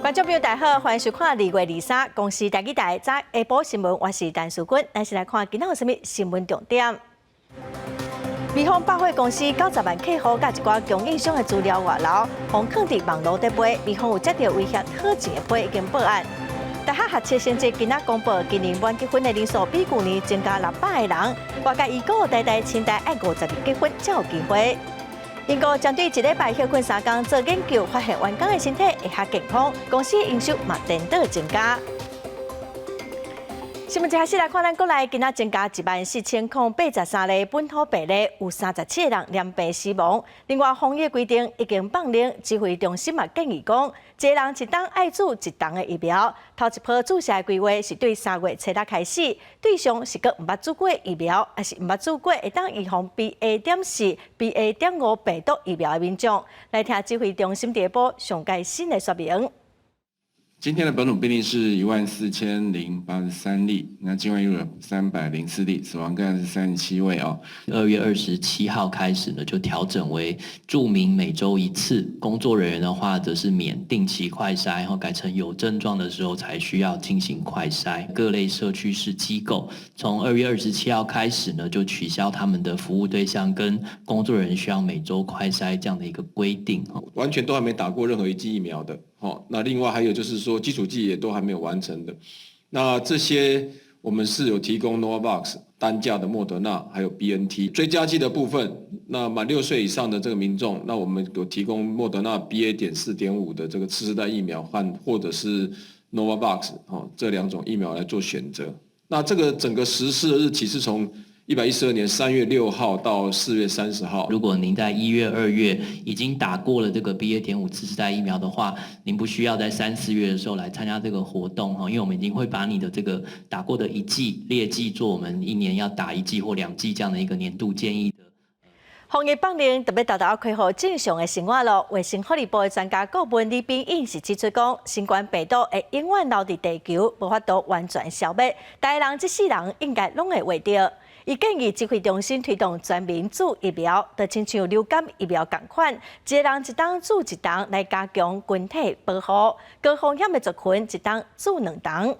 觀眾朋友大家好，歡迎收看2月23公視台語台早下晡新聞，我是陳淑君。咱先來看今仔有啥物新聞重點。美方百貨公司90萬客戶佮一寡供應商的資料外流，予囥佇網路頂飛，美方有接著威脅討錢的批已經報案。大學學測成績今仔公布，今年滿級分的人數比舊年增加600個人。外界預估台大、清大愛50日得分才有機會。英國針對一禮拜歇睏3工做研究，發現員工的身體會較健康，公司營收嘛顛倒增加。新聞接下來看，咱國內今仔增加14,083例本土病例，有37個人染病死亡。另外，防疫規定已經放寬，指揮中心嘛建議講，一個人一冬愛注一筒的疫苗。頭一波注射的規劃是對3月初六開始，對象是閣毋捌注過疫苗，抑是毋捌注過會當預防 BA.4、BA.5病毒疫苗的民眾。來聽指揮中心下晡上蓋新的說明。今天的本土病例是14,083例，那境外移入304例，死亡個案是37位哦。2月27號開始呢，就調整為住民每週一次，工作人員的話則是免定期快篩，然後改成有症狀的時候才需要進行快篩。各類社區式機構從2月27號開始呢，就取消他們的服務對象跟工作人員需要每週快篩這樣的一個規定。完全都還沒打過任何一劑疫苗的。好，那另外還有就是說基礎劑也都還沒有完成的，那這些我們是有提供 Novavax 單價的莫德納，還有 BNT 追加劑的部分。那滿6歲以上的這個民眾，那我們有提供莫德納 BA.4.5的這個次世代疫苗和或者是 Novavax 哦這兩種疫苗來做選擇。那這個整個實施的日期是從112年3月6號到4月30號。如果您在1月、2月已經打過了這個 BA.5次世代疫苗的話，您不需要在三四月的時候來參加這個活動哈，因為我們已經會把你的這個打過的一劑列記做我們一年要打一劑或兩劑這樣的一個年度建議的。防疫放寬著欲沓沓仔恢復正常的生活囉。衛生福利部的專家顧問李秉穎是指出講，新冠病毒會永遠留佇地球，無法度完全消滅。逐个人這世人應該攏會患著。伊建議指揮中心推動全民注疫苗，就親像流感疫苗仝款，一個人一冬注一筒來加強群體保護。高風險的族群一冬注兩筒。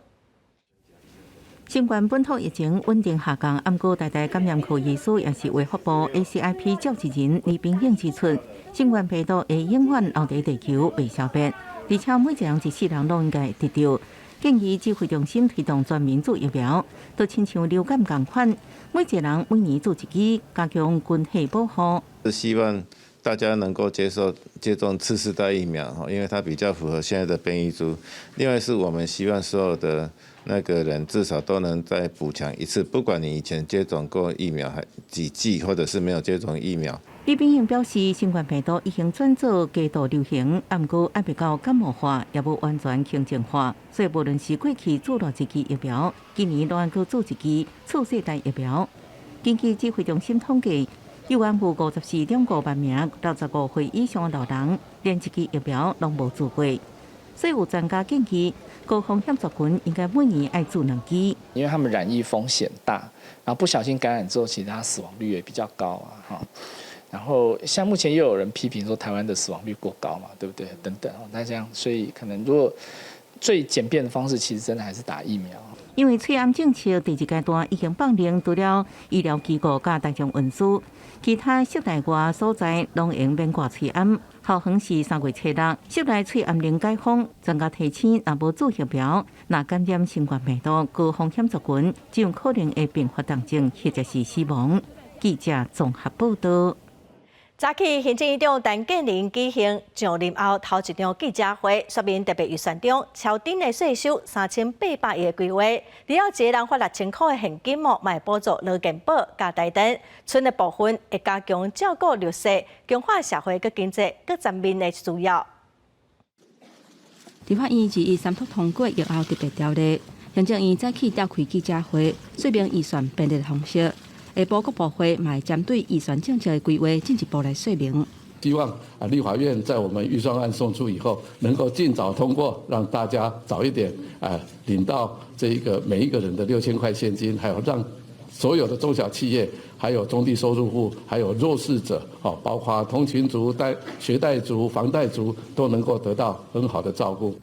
新冠本土疫情穩定下降，毋過台大感染科醫師也是衛福部 ACIP 召集人李秉穎指出，新冠病毒會永遠留佇地球袂消滅，而且每一個人一世人攏應該會得著。建議指揮中心推動全民注疫苗，就親像流感仝款，每一個人每年注一劑，加強群體保護。是希望大家能夠接受接種次世代疫苗，因為它比較符合現在的變異株。另外是我們希望所有的那個人至少都能再補強一次，不管你以前接種過疫苗還幾劑，或者是沒有接種疫苗。李秉穎表示，新冠病毒已經轉做低度流行，毋過還未到感冒化，也無完全輕症化，所以無論是過去注偌濟劑疫苗，今年攏愛閣注一劑次世代疫苗。根據指揮中心統計，有54.5萬名65歲以上的老人，連一劑疫苗攏無注過，所以有專家建議，高風險族群應該每年愛注兩劑。因為他們染疫風險大，然後不小心感染之後，其實他死亡率也比較高啊，哈。然後像目前又有人批評說台灣的死亡率過高嘛，對不對？等等，那這樣，所以可能如果最簡便的方式，其實真的還是打疫苗。因為喙罨政策第二階段已經放寬，除了醫療機構佮大眾運輸，其他室內外所在攏會免掛喙罨。桃園市3月初六，室內喙罨令解封，專家提醒，若無注疫苗，若感染新冠病毒，高風險族群，就有可能會併發重症或者是死亡。記者綜合報道。早起，行政院長陳建仁舉行上任後頭一場記者會，說明特別預算中超頂的稅收3800億的規劃，除了一個人發6000箍的現金嘛，會補助勞健保佮台電，剩的部分會加強照顧弱勢，強化社會佮經濟各層面的需要。立法院213讀通過疫後特別條例，行政院早起召開記者會，說明預算編列方式。下晡國部會嘛會針對預算政策的規劃進一步來說明。希望啊，立法院在我們預算案送出以後，能夠盡早通過，讓大家早一點啊領到這一個每一個人的6000塊現金，還有讓所有的中小企業、還有中低收入戶、還有弱勢者，哦，包括通勤族、貸學貸族、房貸族，都能夠得到很好的照顧。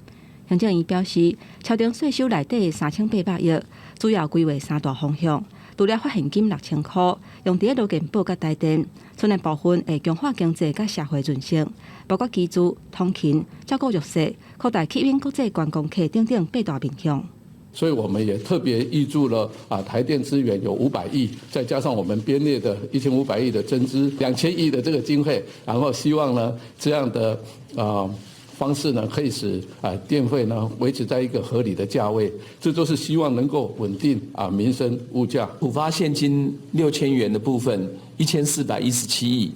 行政院表示，超重稅收內底3800億，主要規劃三大方向。除了發現金6000箍，用佇咧勞健保佮台電，剩的部分會強化經濟佮社會韌性，包括居住、通勤、照顧弱勢、擴大吸引國際觀光客等等八大面向。所以我們也特別挹注了啊，台電資源有500億，再加上我們編列的1500億的增資，2000億的這個經費，然後希望呢這樣的啊方式呢，可以使啊電費呢維持在一個合理的價位，這就是希望能夠穩定啊民生物價。普發現金6000元的部分，1417億，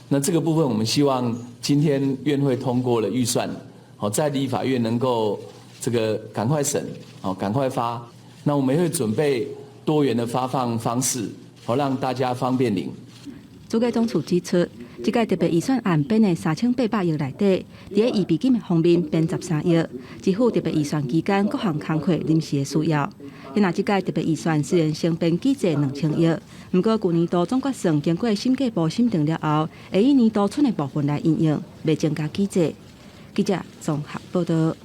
那這個部分我們希望今天院會通過了預算，好在立法院能夠這個趕快審，好趕快發。那我們也會準備多元的發放方式，好讓大家方便領。主計總處指出，這屆特別預算案編的3800億內底，佇咧預備金的方面編13億，支付特別預算期間各項工課臨時的需要。若這屆特別預算雖然先編計2000億，毋過舊年度總決算經過審計部審定了後，會以年度剩的部分來應用，袂增加基數。記者綜合報道。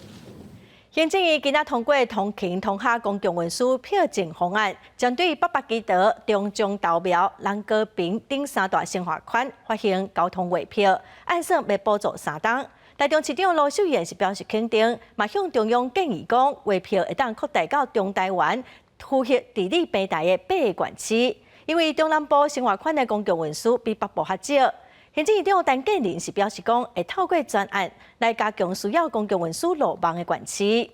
行政院今仔通過通勤通客公共運輸票證方案，針對北北基桃、中彰投苗、南高屏等三大生活圈發行交通月票，按算欲補助3冬。台中市長盧秀燕是表示肯定，嘛向中央建議講，月票會當擴大到中台灣區域治理平台的八個縣市，因為中南部生活圈的公共運輸比北部較少。行政院長陳建仁是表示講，會透過專案來加強需要公共運輸路網的縣市。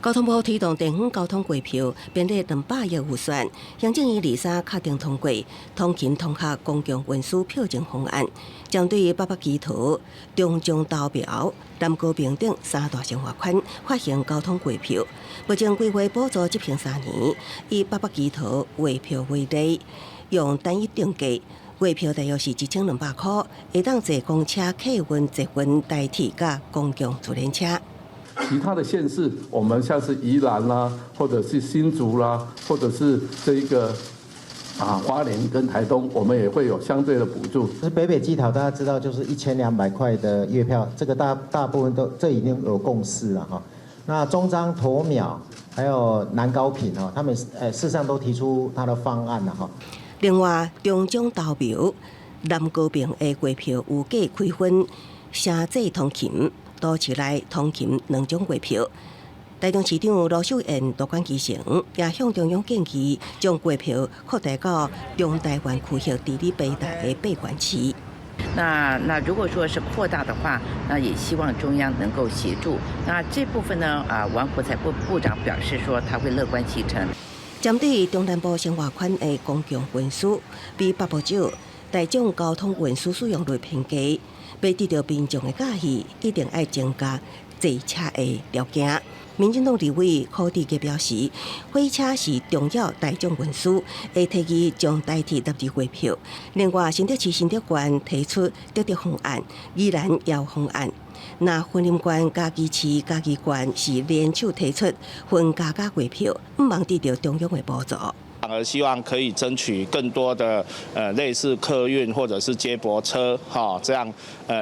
交通部推動地方交通月票編列200億預算，行政院23確定通過通勤通客公共運輸票證方案，針對北北基桃、中彰投苗、南高屏等三大生活圈發行交通月票。目前規劃補助執行3年，以北北基桃月票為例，用單一定價。月票大約是1200箍，會當坐公車、客運、捷運、台鐵佮公共自聯車。其他的縣市，我們像是宜蘭啦，或者是新竹啦，或者是這一個啊花蓮跟台東，我們也會有相對的補助。北北基桃大家知道就是1200塊的月票，這個大大部分都這已經有共識了哈。那中彰投苗還有南高屏哦，他們事實上都提出他的方案了哈。另外，中彰投苗、南高屏的月票預計開分城際通勤、都市內通勤兩種月票。台中市長盧秀燕、樂觀其成，也向中央建議將月票擴大到中台灣區域治理平台的八縣市。那如果說是擴大的話，那也希望中央能夠協助。那這部分呢，啊，王國材部部長表示說他會樂觀其成。針對中南部生活圈的公共運輸比北部少，大眾交通運輸使用率偏低，欲得著民眾的佮意，一定愛增加坐車的條件。民進黨立委柯志杰表示，火車是重要大眾運輸，會提議將台鐵納入月票。另外，新竹市新竹縣提出竹竹方案，宜蘭也有方案。那雲林縣嘉義市嘉義縣是聯手提出分加價月票，向望得著中央的補助。反而希望可以爭取更多的類似客運或者是接駁車，哈，這樣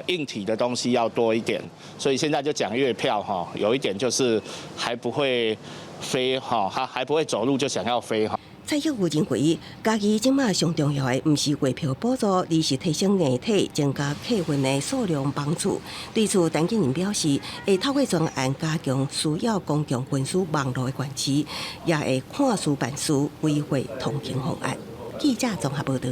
硬體的東西要多一點。所以現在就講月票，哈，有一點就是還不會飛，哈，還不會走路就想要飛，哈。蔡克夫認為，嘉義這馬上重要的毋是月票補助，而是提升硬體、增加客運的數量幫助。對此，陳建仁表示，會透過專案加強需要公共運輸網路的縣市，也會看事辦事，規劃通勤方案。記者綜合報導。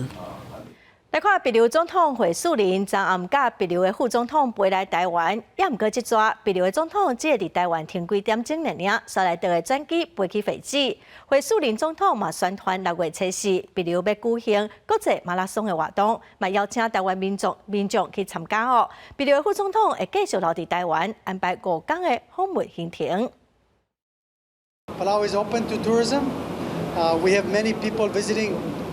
來看，帛琉總統惠恕仁昨暗佮帛琉的副總統飛來台灣，也毋過這逝帛琉的總統只會佇台灣停幾點鐘爾爾，紲來就會轉機飛去斐濟。惠恕仁總統嘛宣傳6月初四，帛琉欲舉行國際馬拉松的活動，嘛邀請台灣民眾去參加哦。帛琉的副總統會繼續留佇台灣，安排5工的訪問行程。 Palau is open to tourism. We have many people visiting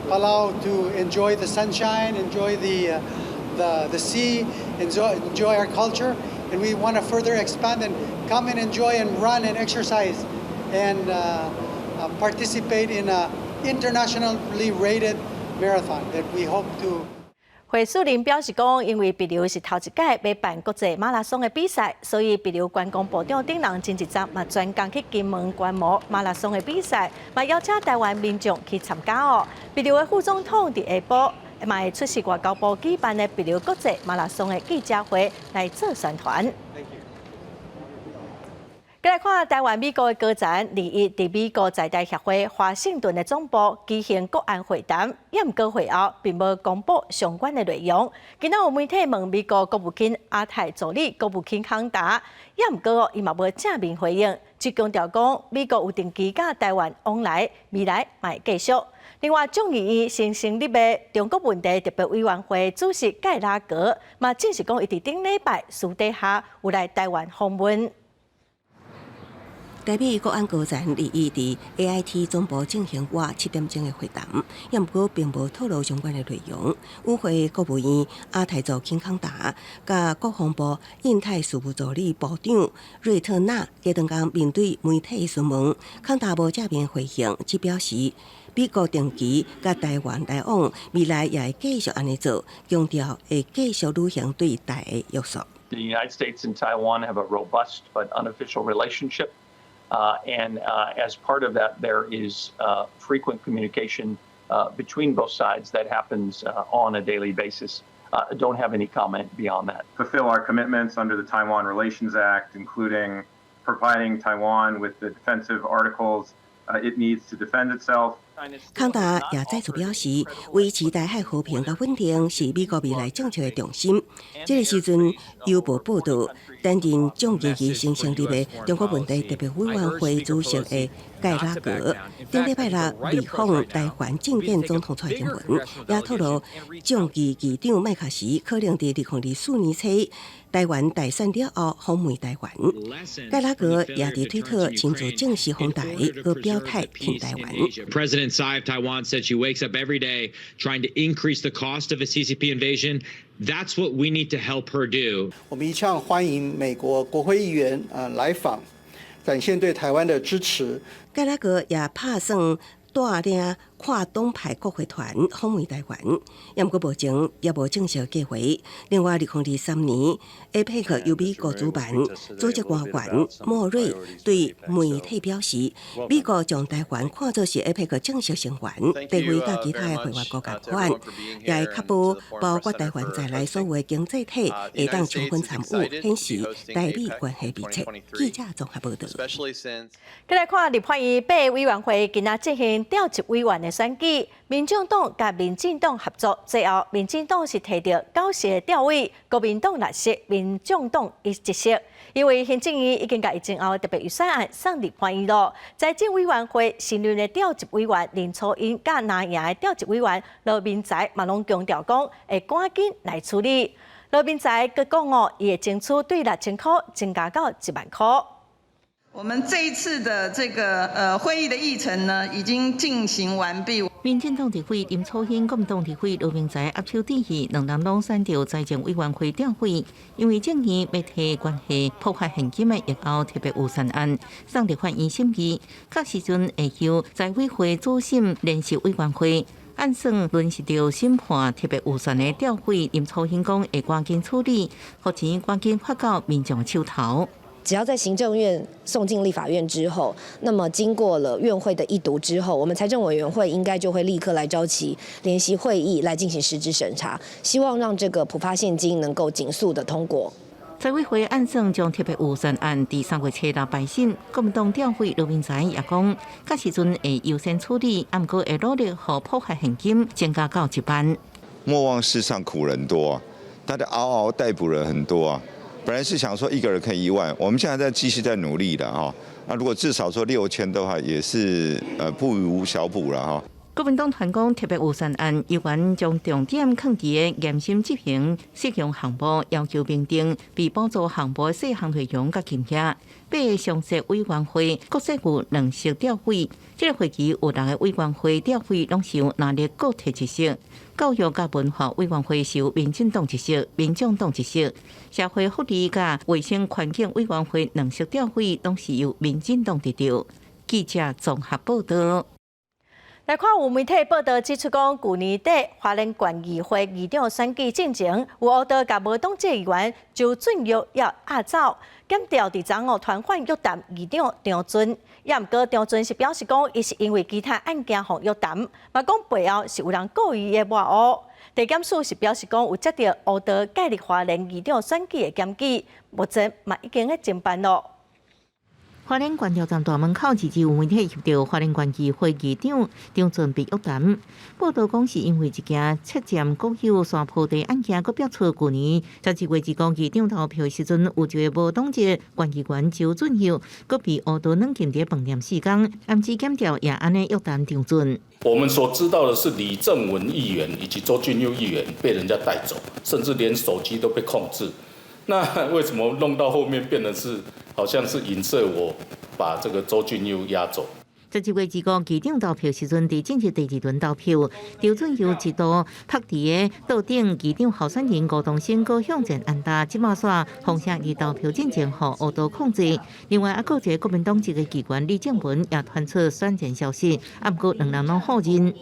Palau to enjoy the sunshine, enjoy the sea, enjoy our culture, and we want to further expand and come and enjoy and run and exercise and participate in a internationally rated marathon that we hope to. 惠恕仁表示講，因為帛琉是頭一屆欲辦國際馬拉松的比賽，所以帛琉觀光部長等人前一站嘛專工去金門觀摩馬拉松的比賽，嘛邀請台灣民眾去參加哦。帛琉的副總統佇下晡嘛會出席外交部舉辦的帛琉國際馬拉松的記者會來做宣傳。過來看台灣美國的高層，21佇美國在台協會華盛頓的總部舉行國安會談，毋過會後並無公布相關的內容。今仔有媒體問美國國務卿亞太助理國務卿康達，毋過伊嘛無正面回應，只強調講美國有定期佮台灣往來，未來嘛會繼續。另外，眾議院新成立的中國問題特別委員會主席蓋拉格嘛證實講，伊佇頂禮拜私底下有來台灣訪問。台美國安高層21佇 AIT 總部進行倚7點鐘的會談，毋過並無透露相關的內容。與會國務院亞太助卿康達、佮國防部印太事務助理部長瑞特納，隔頓工面對媒體詢問，康達無正面回應，只表示美國定期佮台灣來往，未來也會繼續按呢做，強調會繼續履行對台的約束。 The United States and Taiwan have a robust but unofficial relationship. And as part of that, there is frequent communication between both sides that happens on a daily basis. Don't have any comment beyond that. Fulfill our commitments under the Taiwan Relations Act, including providing Taiwan with the defensive articles it needs to defend itself. 康達也再次表示，維持台海和平佮穩定是美國未來政策的重心。這个時陣，郵報報導，擔任眾議院新成立的中國問題特別委員會主席的蓋拉格，頂禮拜六蒞訪台灣覲見總統蔡英文，也透露眾議議長麥卡錫可能佇2024年初台灣大選了後訪問台灣。蓋拉格也佇推特親自正式訪台，閣表態挺台灣。 President Tsai of Taiwan said she wakes up every day trying to increase the cost of a CCP invasion. That's what we need to help her do. 我們一向歡迎美國國會議員來訪，展現對台灣的支持。蓋拉格也拍算帶領跨黨派國會團訪問台灣，毋過目前猶無正式計劃。另外，2023年，APEC 由美國主辦，組織官員莫瑞對媒體表示，美國將台灣看作是 APEC 正式成員，地位佮其他的會員國仝款，也會確保包括台灣在內所有的經濟體會當充分參與，顯示台美關係密切。記者綜合報導。過來看立法院八个委員會今仔進行調集委員的選舉，民眾黨佮民進黨合作，最後民進黨是提著九席的調位，國民黨六席，民眾黨1席。因為行政院已經共疫情後特別預算案送立法院囉。財政委員會新任的調集委員林楚茵佮藍營的調集委員羅明才嘛攏強調講，會趕緊來處理。羅明才閣講哦，伊會爭取對6000箍增加到1萬箍。我們這一次的這個會議的議程呢，已經進行完畢。民進黨立委林楚茵、國民黨立委羅明才握手致意，兩人攏選著財政委員會調位，因為眾議院欲提關係普發現金的疫後特別預算案送立法院審議，彼時陣會由財委會主審聯席委員會。按算輪是著審判特別預算的調位，林楚茵講會趕緊處理，予錢趕緊發到民眾手頭。只要在行政院送進立法院之後，那麼經過了院會的一讀之後，我們財政委員會應該就會立刻來召集聯席會議來進行實質審查，希望讓這個普發現金能夠盡速的通過。財委會按算將特別預算案佇3月初六排審，國民黨調委羅明才也講，彼時陣會優先處理，毋過會努力予普發現金增加到1萬。莫忘世上苦人多啊，大家嗷嗷待哺人很多啊。本來是想說一個人可以1萬，我們現在在繼續在努力的哈。那如果至少說6000的話，也是不無小補了哈。國民黨團講特別預算案，猶原將重點囥佇嚴審執行適用項目，要求明定被補助項目細項內容佮金額。八个常設委員會各設有兩席調位，這个會期有六个委員會調位攏是由藍綠各提一席。教育佮文化委員會是由民進黨一席，民眾黨一席；社會福利佮衛生環境委員會兩席調位攏是由民進黨得著。記者綜合報導。來看有媒體報道指出，講舊年底花蓮縣議會議長選舉進前，有烏道共無黨籍議員周俊佑要押走，檢調佇昨哦傳喚約談議長張俊，也毋過張俊是表示講，伊是因為其他案件予約談，嘛講背後是有人故意的抹烏。地檢署是表示講有接到烏道介入花蓮議長選舉的檢舉，目前嘛已經咧偵辦咯。花蓮縣調站大門口，日有媒體翕著花蓮縣議會議長張俊被約談。報道講是因為一件窃佔國有山坡地案件，閣爆出舊年12月25議長投票時陣，有一个無黨籍縣議員周俊佑，閣被烏道軟禁佇飯店4工，暗時檢調也按呢約談張俊。我們所知道的是李正文議員以及周俊佑議員被人家帶走，甚至連手機都被控制。那為什麼弄到後面變得是好像是影射我把這個周俊佑押走？ 12月25議長投票時陣，佇進入第二輪投票，張俊佑一度拍佇个桌頂議長候選人吳東升閣向前按打，這馬煞風聲佇投票進前予烏道控制。另外，猶閣一个國民黨籍的議員李正文也傳出選戰消息，啊，毋過兩人攏否認。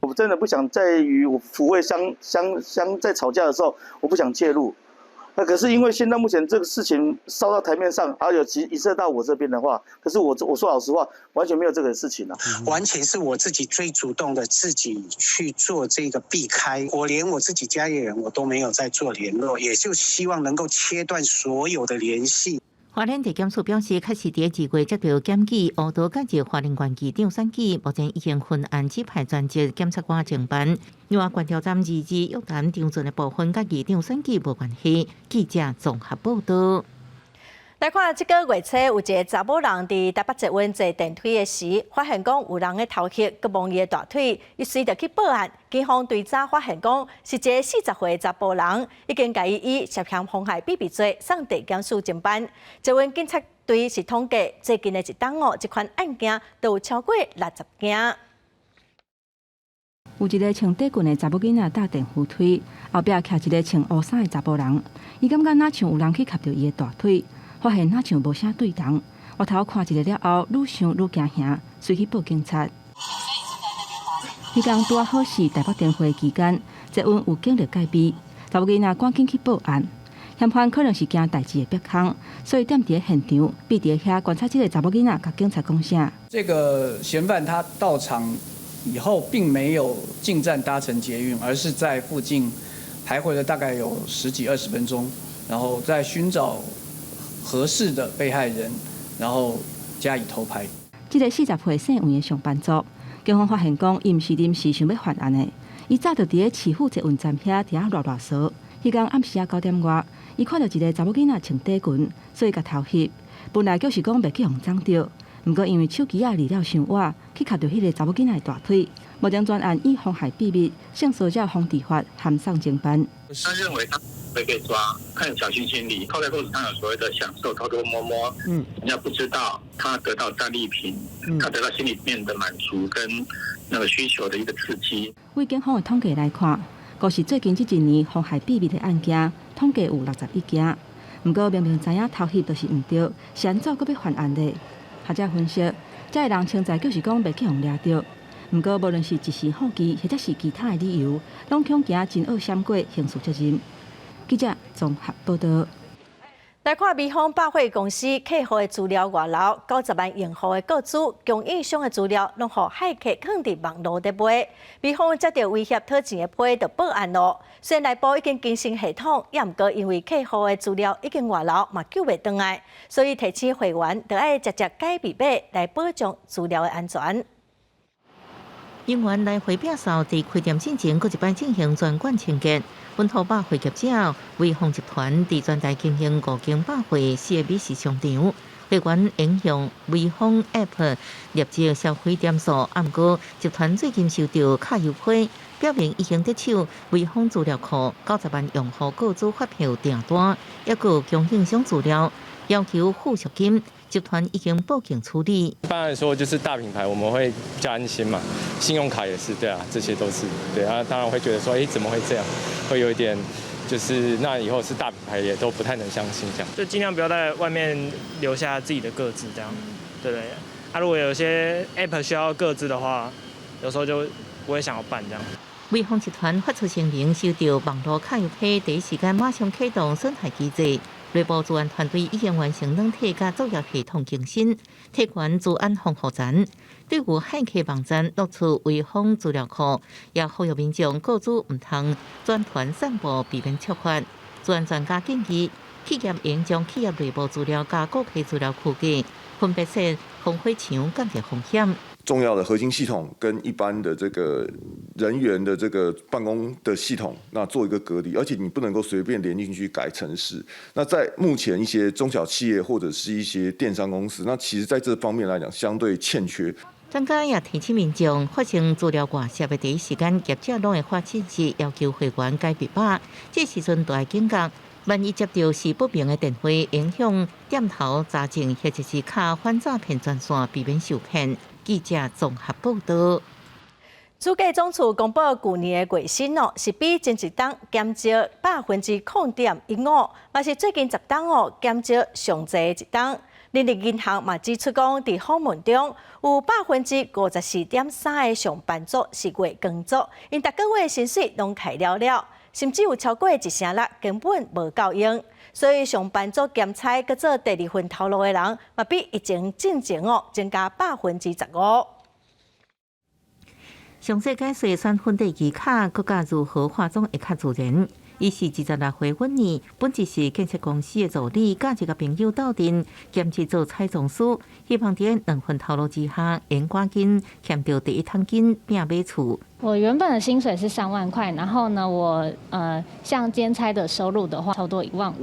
我真的不想在與我府會相相相在吵架的時候，我不想介入。那可是因為現在目前這個事情燒到台面上，還有其影射到我這邊的話，可是我說老實話，完全沒有這個事情啊。完全是我自己最主動的，自己去做這個避開，我連我自己家裡人我都沒有在做聯絡，也就希望能夠切斷所有的聯繫。花蓮地檢署表示，確實佇2月接到檢舉，烏道介入花蓮縣議長選舉，目前已經分案指派專職檢察官偵辦。另外，縣調站二二約談張俊的部分，佮議長選舉無關係。記者綜合報道。來看，這个月初有一个查某人佇台北捷運坐電梯的時，發現講有人咧偷翕，閣摸伊的大腿，伊隨就去報案。警方追查發現講是一个40歲的查埔人，已經共伊以涉嫌妨害秘密罪送地檢署偵辦。捷運警察隊是統計最近的一冬哦，這款案件都有超過60件。有一个穿短裙的查某囡仔搭電扶梯，後壁徛一个穿烏衫的查埔人，伊感覺若像有人去磕著伊的大腿。發現若像無啥對人，回頭看一下了後，愈想愈驚嚇，隨去報警察。彼工拄好是台北燈會期間，捷運有警力戒備，查某囡仔趕緊去報案。嫌犯可能是驚代誌會煏空，所以踮佇咧現場，避佇遐觀察這个查某囡仔，共警察講啥。這個嫌犯他到場以後，並沒有進站搭乘捷運，而是在附近徘徊了大概有十幾二十分鐘，然後再尋找合適的被害人，然後加以偷拍。這个40歲姓黃的上班族，警方發現講，伊毋是臨時想欲犯案的，伊早就佇咧市府捷運站遐佇遐囉囉嗦。彼工暗時仔9點外，伊看著一个查某囡仔穿短裙，所以共偷翕。本來就是講袂去予摠著，毋過因為手機仔離了傷倚，去磕著彼个查某囡仔的大腿。目前全案以妨害秘密、性騷擾防治法函送偵辦。他認為他會被抓，他有僥倖心理。偷拍過程他有所謂的享受，偷偷摸摸，人家不知道，他得到戰利品，他得到心裡面的滿足跟那個需求的一個刺激。為警方的統計來看，閣是最近這一年妨害秘密的案件，統計有61件。毋過明明知影偷翕就是毋對，是按怎閣欲犯案咧？學者分析，這个人清在就是講袂去予掠著。毋過無論是一時好奇，或者是其他的理由，攏恐驚真惡閃過刑事責任。記者綜合報道。來看微風百貨公司客戶的資料外流，90萬用戶的個資、供應商的資料，攏予駭客囥佇網路咧賣。微風接著威脅討錢的批，就報案囉。雖然內部已經更新系統，也毋過因為客戶的資料已經外流，嘛救袂轉來，所以提醒會員著愛常常改密碼來保障資料的安全。人員來回摒掃，佇開店進前，閣一擺進行全館清潔。本土百貨業者微風集團佇全台經營五間百貨、四个美食商場，會員應用微風 App 累積消費點數。啊，毋過集團最近收著卡郵批，表明已經得手微風資料庫90萬用戶個資發票訂單，抑閣有供應商資料，要求付贖金。集團已經報警處理。一般來說，就是大品牌我們會比較安心嘛，信用卡也是對啊，這些都是對啊，當然會覺得說，哎，怎麼會這樣？會有一點，就是那以後是大品牌也都不太能相信這樣。就盡量不要在外面留下自己的個資，這樣，對不對？啊，如果有些 app 需要個資的話，有時候就不會想要辦這樣。威風集團發出聲明，收到網路卡入批，第一時間馬上啟動損害機制。內部資安團隊已經完成軟體佮作業系統更新，提懸資安防護層。對有駭客網站露出威風資料庫，也呼籲民眾個資毋通轉傳散布，避免觸發。資安專家建議，企業應將企業內部資料佮顧客資料區隔，分別設防火牆，降低風險。重要的核心系統跟一般的這個人員的這個辦公的系統，那做一個隔離，而且你不能夠隨便連進去改程式。那在目前一些中小企業或者是一些電商公司，那其實在這方面來講相對欠缺。專家也提醒民眾，發生資料外洩的第一時間，業者攏會發信息要求會員改密碼，這時陣就愛警覺，萬一接到是不明的電話，影響店頭查證或者是敲反詐騙專線，避免受騙。記者綜合報道。主計總處公布舊年的月薪哦，是比前一冬減少0.15%，嘛是最近10冬哦減少上濟的一冬。人力銀行嘛指出講，佇訪問中有54.3%的上班族是月光族，𪜶逐個月薪水攏開了了，甚至有超過16%根本無夠用。所以上班族兼差閣做第二份頭路的人，嘛比疫情進前哦增加15%。詳細解說選粉底技巧，閣佮如何化妝會較自然。伊是26歲溫妮，本職是建設公司的助理，佮一個朋友鬥陣兼職做彩妝師，希望佇兩份頭路之下，會趕緊賺著第一桶金，拼買厝。我原本的薪水是3萬塊，然後呢，我像兼差的收入的話，差不多1萬5。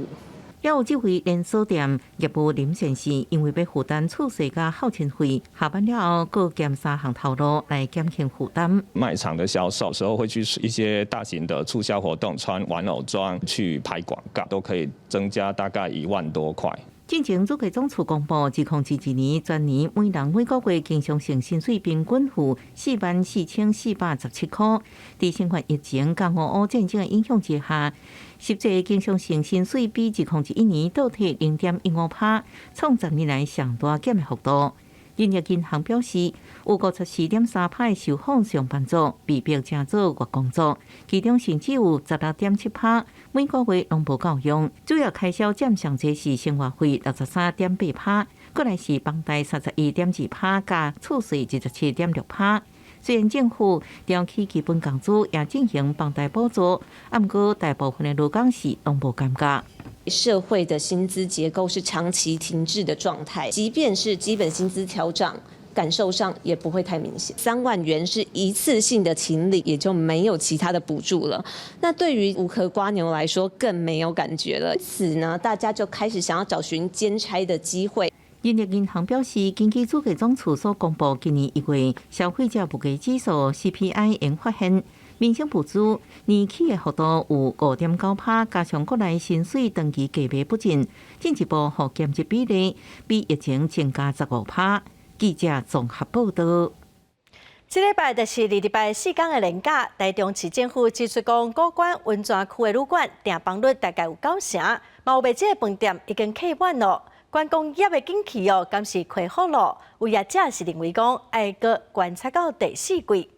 也有這位連鎖店業務林先生，因為欲負擔厝稅佮孝親費，下班了後閣兼三項頭路來減輕負擔。賣場的銷售時候會去一些大型的促銷活動，穿玩偶裝去拍廣告，都可以增加大概1萬多塊。進前主計總處公布，2022年全年每人每個月經常性薪水平均有44,417塊。佇新冠疫情佮俄烏戰爭的影響之下，實際經常性薪水比2021年倒退0.15%，創10年來上大減的幅度。人力銀行表示，有54.3%的受訪上班族被迫成做月光族，其中甚至有16.7%每個月攏無夠用。主要開銷佔上濟是生活費63.8%，過來是房貸31.2%，佮厝稅27.6%。雖然政府調起基本工資，也進行房貸補助，啊，毋過大部分的勞工是攏無感覺。社會的薪資結構是長期停滯的狀態，即便是基本薪資調漲，感受上也不會太明顯。3萬元是一次性的請領，也就沒有其他的補助了。那對於無殼蝸牛來說，更沒有感覺了。因此呢，大家就開始想要找尋兼差的機會。人力銀行表示，根據主計總處所公布，今年1月消費者物價指數 CPI 𪜶發現，民生物資年起的幅度有5.9%，加上國內薪水長期低迷不振，進一步予兼職比例比疫情增加15%。記者綜合報道。這禮拜就是22拜4天的連假，台中市政府指出講，古關溫泉區的旅館訂房率大概有9成，嘛有袂少的飯店已經客滿咯。觀光業的景氣哦，敢是恢復咯？有業者是認為講，愛閣觀察到第四季。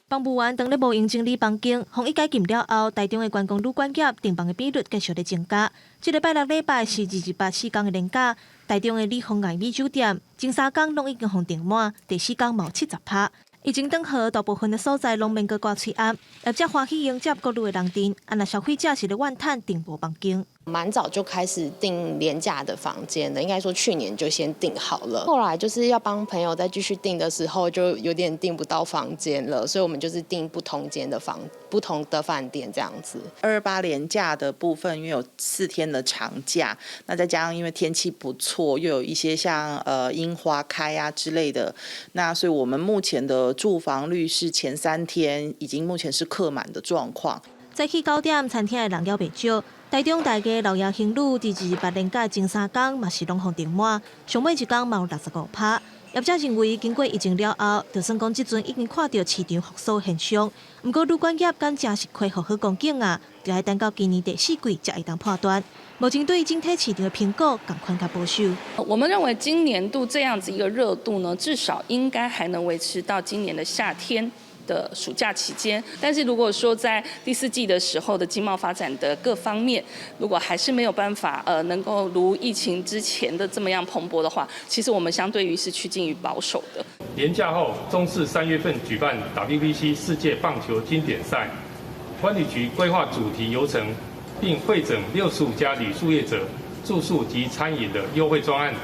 房務員當咧無閒整理房間，防疫解禁了後，台中的觀光旅館業訂房的比率繼續咧增加。這禮拜六禮拜是228四天的連假，台中的里芳艾美酒店前3工攏已經予訂滿，第四工嘛有70%。疫情轉好，大部分的所在攏免閣掛喙罨，業者歡喜迎接各路的人陣，啊若消費者是咧怨嘆訂無房間。蠻早就開始訂連假的房間了，應該說去年就先訂好了。後來就是要幫朋友再繼續訂的時候，就有點訂不到房間了，所以我們就是訂不同間的房、不同的飯店這樣子。228連假的部分，因為有4天的長假，那再加上因為天氣不錯，又有一些像櫻花開啊之類的，那所以我們目前的住房率是前3天已經目前是客滿的狀況。早起9點，餐廳的人猶袂少。台中大家老爺行旅佇228連假前三工嘛是攏予訂滿，上尾一工嘛有65%。業者認為，經過疫情了後，就算講這陣已經看著市場復甦現象，毋過旅館業敢誠是恢復好光景啊，就愛等到今年第四季才會當判斷。目前對整體市場的評估仝款較保守。我們認為今年度這樣子一個熱度呢，至少應該還能維持到今年的夏天的暑假期間。但是如果說在第四季的時候的經貿發展的各方面，如果還是沒有辦法能夠如疫情之前的這麼樣蓬勃的話，其實我們相對於是趨近於保守的。連假後，中視3月份舉辦 WBC 世界棒球經典賽，觀旅局規劃主題遊程，並彙整65家旅宿業者住宿及餐飲的優惠專案，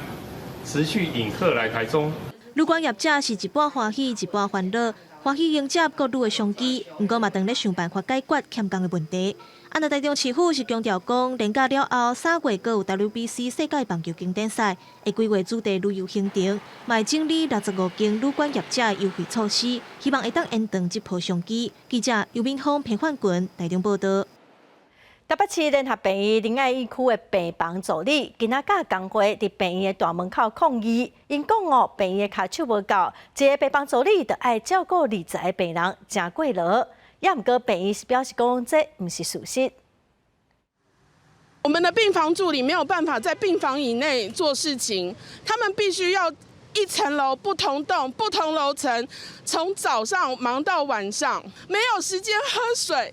持續引客來台中。旅館業者是一半歡喜，一半煩惱，歡喜迎接國旅的商機，毋過嘛當咧想辦法解決欠工的問題。啊，若台中市府是強調講，連假了後3月閣有 WBC 世界棒球經典賽，會規劃主題旅遊行程，嘛會整理65間旅館業者優惠措施，希望會當延長這波商機。記者尤敏峰、彭焕群台中報導。台北市聯合病院仁愛醫區的病房助理，今仔佮工會佇病院的大門口抗議，𪜶講哦，病院的跤手無夠，一个病房助理著愛照顧20個病人，誠過勞。也毋過病院是表示講，這毋是事實。我們的病房助理沒有辦法在病房以內做事情，他們必須要一層樓不同棟不同樓層，從早上忙到晚上，沒有時間喝水。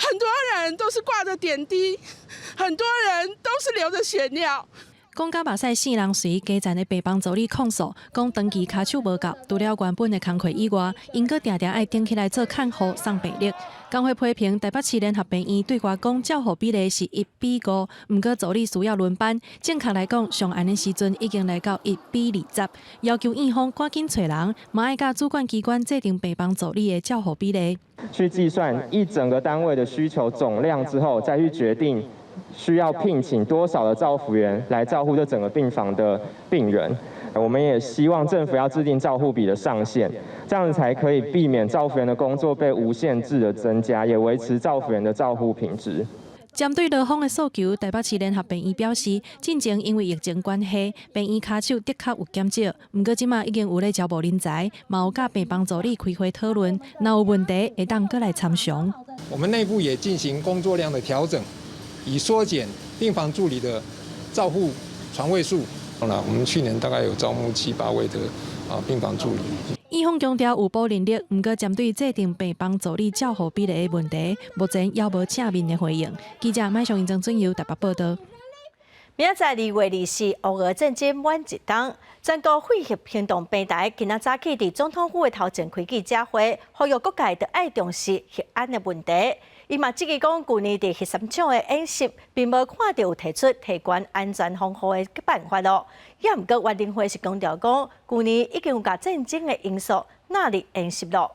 很多人都是掛着點滴，很多人都是流着血尿。講甲目屎四人隨基層的病房助理控訴，講長期跤手無夠，除了原本的工課以外，𪜶閣定定愛頂起來做看護送病歷。工會批評台北市聯合病院對外講照護比例是1比5，毋過助理需要輪班，正確來講，上暗的時陣已經來到1比20，要求院方趕緊揣人，嘛愛佮主管機關制定病房助理的照護比例。去計算一整個單位的需求總量之後，再去決定需要聘請多少的照護員來照護這整個病房的病人。我們也希望政府要制定照護比的上限，這樣子才可以避免照護員的工作被無限制的增加，也維持照護員的照護品質。針對勞方的訴求，台北市聯合病院表示，進前因為疫情關係，病院跤手的確有減少，毋過這馬已經有咧招募人才，嘛有佮病房助理開會討論，若有問題會當閣來參詳。我們內部也進行工作量的調整，以縮減病房助理的照護床位數。那我們去年大概有招募七八位的病房助理。院方強調有補人力，毋過針對制定病房助理照護比例的問題，目前猶無正面的回應。記者麥尚英、曾准佑台北報導。明仔載2月24，烏俄戰爭滿一冬，全國廢核行動平台今仔早起佇總統府的頭前開記者會，呼籲各界著愛重視核安的問題。伊嘛質疑講，舊年佇核三廠的演習，並無看著有提出提懸安全防護的辦法囉。也毋過，原能會是強調講，舊年已經有共戰爭的因素納入演習囉。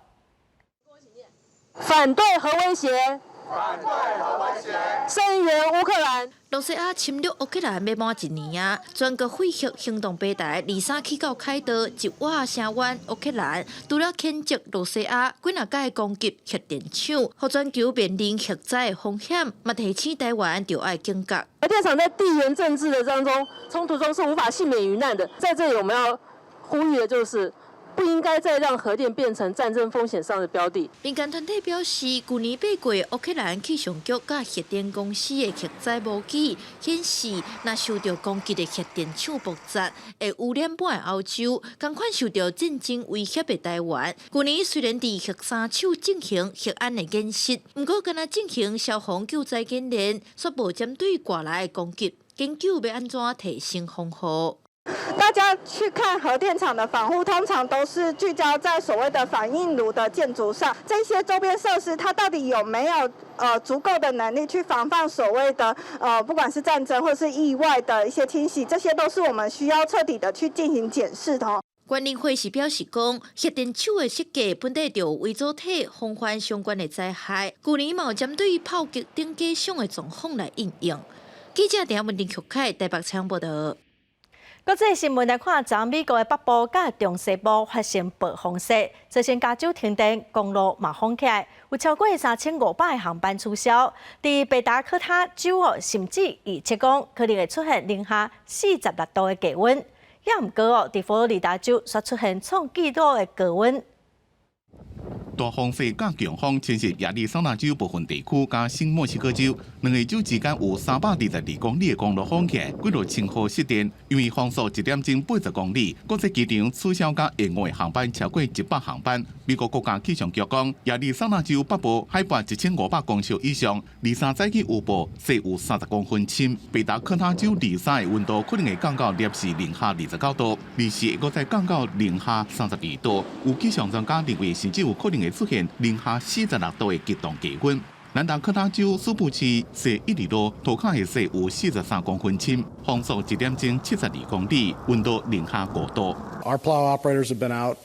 反對核威脅，反對核威脅，聲援烏克蘭。羅西亞侵略烏克蘭欲滿一年啊！全國廢核行動平台二三去到凱道，一碗聲援烏克蘭，除了譴責羅西亞幾若擺攻擊核電廠，予全球面臨核災的風險，嘛提醒台灣著愛警覺。核電廠在地緣政治的當中衝突中是無法幸免於難的，在這裡我們要呼籲的就是，不應該再讓核電變成戰爭風險上的標的。民間團體表示，舊年八月，烏克蘭氣象局佮核電公司的核災模擬顯示，若受著攻擊的核電廠爆炸，會污染半個歐洲，仝款受著戰爭威脅的台灣。舊年雖然佇核三廠進行核安的演習，毋過干焦進行消防救災演練，卻無針對外來的攻擊，研究欲按怎提升防護。大家去看核電廠的防護，通常都是聚焦在所謂的反應爐的建築上，這些周邊設施它到底有沒有足夠的能力去防範所謂的不管是戰爭或是意外的一些侵襲，這些都是我們需要徹底的去進行檢視的。原能會是表示講，核電廠的設計本底就有微組體防範相關的災害，舊年嘛有針對炮擊等假想的狀況來應用。記者鄭文玲、曲凱台北採訪報導。國際新聞來看，昨美國的北部佮中西部發生暴風雪，造成加州停電，公路嘛封起來，有超過3500個航班取消。佇北達科他州哦，甚至預測講可能會出現零下46度的低溫。也毋過哦，佇佛羅里達州煞出現創紀錄的高溫。大風雪佮強風侵襲亞利桑那州部分地區佮新墨西哥州，兩個州之間有322公里的公路封起來，幾落千戶失電。因為風速一點鐘80公里，國際機場取消佮延誤的航班超過100航班。美國國家氣象局講，亞利桑那州北部海拔1500公尺以上，二三早起有暴雪有30公分深。北達科他州二三的溫度可能會降到攝氏零下29度，24會閣再降到零下32度。有氣象專家認為，甚至有可能會出現零下46度的極凍低溫。南達科他州蘇布市雪一直落，塗跤的雪有43公分深，風速一點鐘72公里，溫度零下5度。 Our plow operators have been out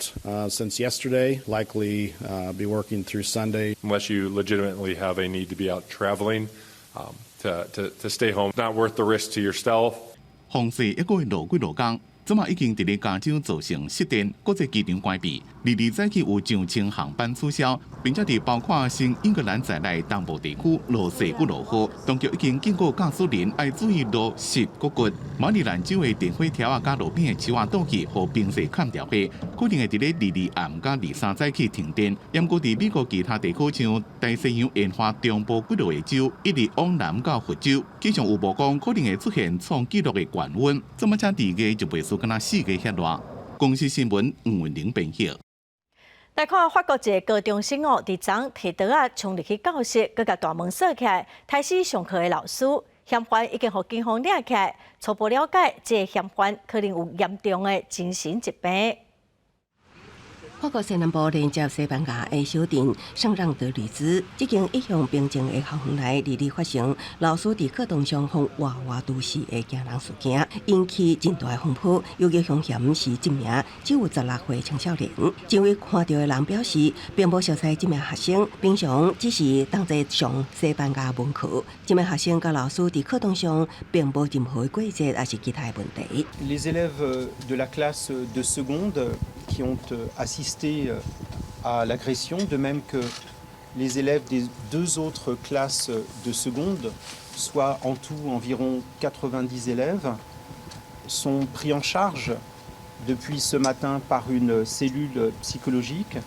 since yesterday, likely be working through Sunday. Unless you legitimately have a need to be out traveling, to stay home. Not worth the risk to yourself. 風雪猶閣會落幾落工。這馬已經佇咧加州造成失電、國際機場關閉，22早起有上千航班取消，並且佇包括新英格蘭在內東部地區落雪閣落雨，當局已經警告駕駛人愛注意路濕閣滑。馬里蘭州的電火柱仔佮路邊的樹仔倒去，予冰雪崁著後，可能會佇咧22暗佮23早起停電。毋過佇美國其他地區，像大西洋沿岸中部幾落個州，一直往南到佛州，氣象預報講可能會出現創紀錄的高溫。這麼才2月就袂輸敢若4月遐熱。公視新聞吳文玲編譯。來看法國一个高中生哦，佇昨提刀仔衝入去教室，閣共大門鎖起來，刣死上課的老師。嫌犯已經予警方掠起來，初步了解，這个嫌犯可能有嚴重的精神疾病。法國西南部連接西班牙的小鎮聖讓德呂茲，這間一向平靜的校園內，22發生老師佇課堂上予活活毒死的驚人事件，引起真大的風波。由於兇嫌是這名只有16歲青少年，一位看著的人表示，並無熟似這名學生，平常只是同齊上西班牙文課。這名學生佮老師佇課堂上並無任何過節，抑是其他的問題。 Les élèves de la classe de seconde qui ont assisté à l'agression, de même que les élèves des deux autres classes de seconde, soit en tout environ 90 élèves, sont pris en charge depuis ce matin par une cellule psychologique.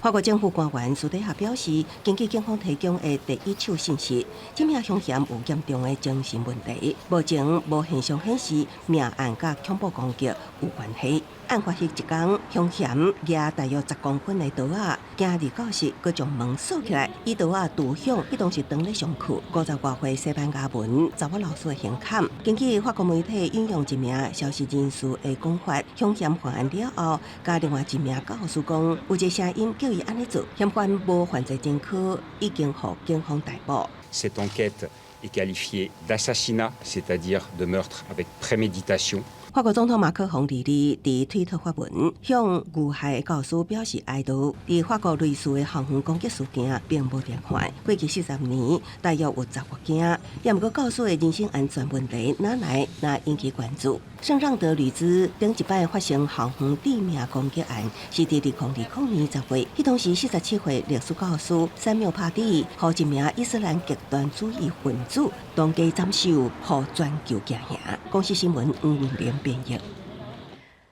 法國政府官員私底下表示，根據警方提供的第一手信息，這名兇嫌有嚴重的精神問題，目前無現象顯示命案佮恐怖攻擊有關係。案發彼一工，兇嫌舉大約10公分的刀仔，行入教室，閣將門鎖起來，以刀仔導向，彼當時當咧上課，50外歲西班牙文查某老師的胸坎。根據法國媒體引用一名消息人士的講法，兇嫌犯案了後，佮另外一名教師講，有一个聲音叫伊按呢做，嫌犯無犯罪前科，已經予警方逮捕。 Cette enquête est qualifiée d'assassinat, c'est-à-dire de meurtre avec préméditation. 法國總統馬克宏22佇推特發文，向遇害的教師表示哀悼。佇法國類似的校園攻擊事件並無停歇，過去40年大約有10外件。也毋過教師的人身安全問題，哪來若引起關注？聖讓德呂茲頂一擺發生校園致命攻擊案，是佇2020年10月，彼當時47歲歷史教師山繆帕蒂，予一名伊斯蘭極端主義分子當街斬首，予全球驚嚇。公視新聞吳文玲編譯。